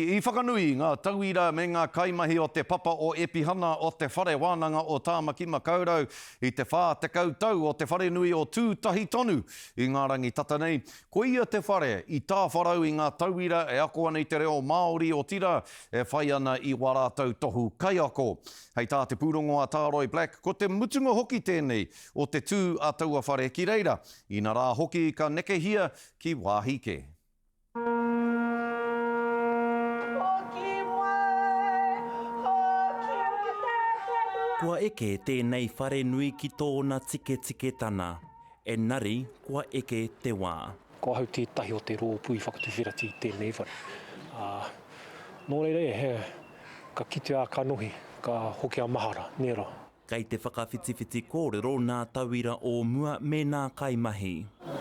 I whakanui ngā tauira me ngā kaimahi o te Papa o Epihana o Te Whare Wānanga o Tāmaki Makaurau i te 40 tau o te wharenui o Tū Tahi Tonu i ngā rangi tata nei. Koia te whare i tāwharau i ngā tauira e ako ana i te reo Māori otirā e whai ana i wā rātou tohu kaiako. Hei tā te pūrongo a Tāroi Black, ko te mutunga hoki tēnei o te tū a taua whare ki reira, inarā hoki ka nekehia ki wāhi kē. Hoki mai, hoki mai. Kua eke tēnei wharenui ki tōna tiketiketana, enari kua eke te wā. Ko ahau tētahi o te rōpū i whakatuwheratia i tēnei whare. Ā, nō reira e, he, ka kitea a kanohi, ka hoki a mahara, nē rā. Kei te whakawhitiwhiti kōrero nā tauira o mua me nā kaimahi.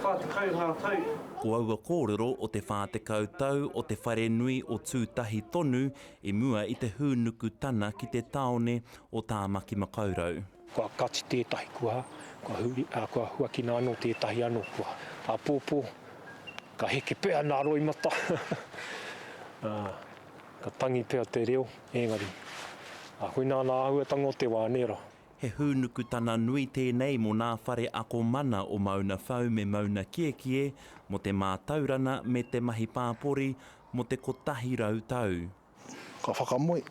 40 ngā tau. Ko aua kōrero o te 40 tau o te wharenui o Tū Tahi Tonu i mua i te hūnukutana ki te tāone o Tāmaki Makaurau. Kua kati tētahi kuaha, kua huri, ā, kua huakina anō tētahi anō kua āpōpō, ka heke pea nā roimata, ā, ka tangi pea te reo. Engari, ā, koinā nā āhuatanga o te wā, nē rā. He hūnukutana nui tēnei mō nā whare ako mana o Maunawhau me Maunakiekie mō te mātaurana me te mahi pāpori mō te 100 tau. Ka whakamoe,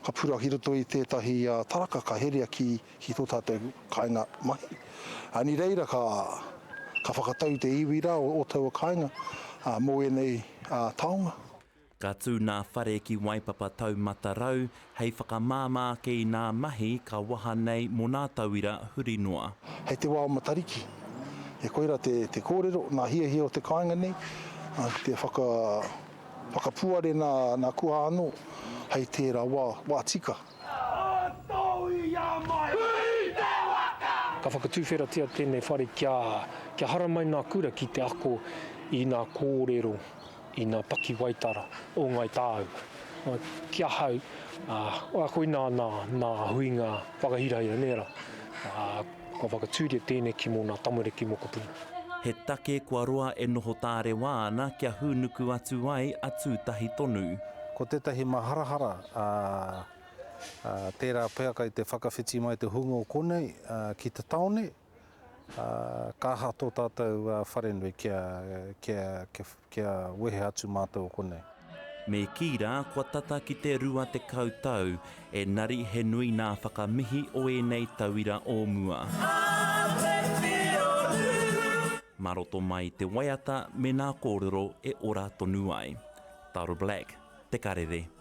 ka pura ki roto i tētahi taraka ka herea ki, ki tō tātou kāinga mahi. Ā, nī reira ka, ka whakatau te iwi rā o, o taua kāinga, ā, mō ēnei, ā, taonga. Ka tū nā whare ki Waipapa Taumata Rau hei whakamāmā ake i nā mahi ka waha nei mō nā tauira huri noa. Hei te wā o Matariki, e koira te, te kōrero, nā hiahia o te kāinga nei, ki te whaka, whakapuare nā, nā kuha anō hei tērā wā, wā tika. Ka whakatuwheratia tēnei whare kia, kia haramai nā kura ki te ako i nā kōrero i ngā pakiwaitara o Ngāi Tāhu. Ki ahau, koinā nā, nā huinga whakahirahira, nē rā. Kua whakatūria tēneki mō ngā tamariki mokopuna. He take kua roa e noho tārewa ana kia hūnuku atu ai a Tūtahi tonu. Ko tētahi maharahara, ā, tērā pea kei te whakawhiti mai te hunga o konei ki te tāone, Ā, ka aha tō tātou wharenui kia, kia, kia, kia wehe atu mātou o konei? Me kī rā kua tata ki te 20 tau, enari he nui nā whakamihi o ēnei tauira o mua. Mā roto mai i te waiata me nā kōrero e ora tonu ai. Taro Black, Te Karere.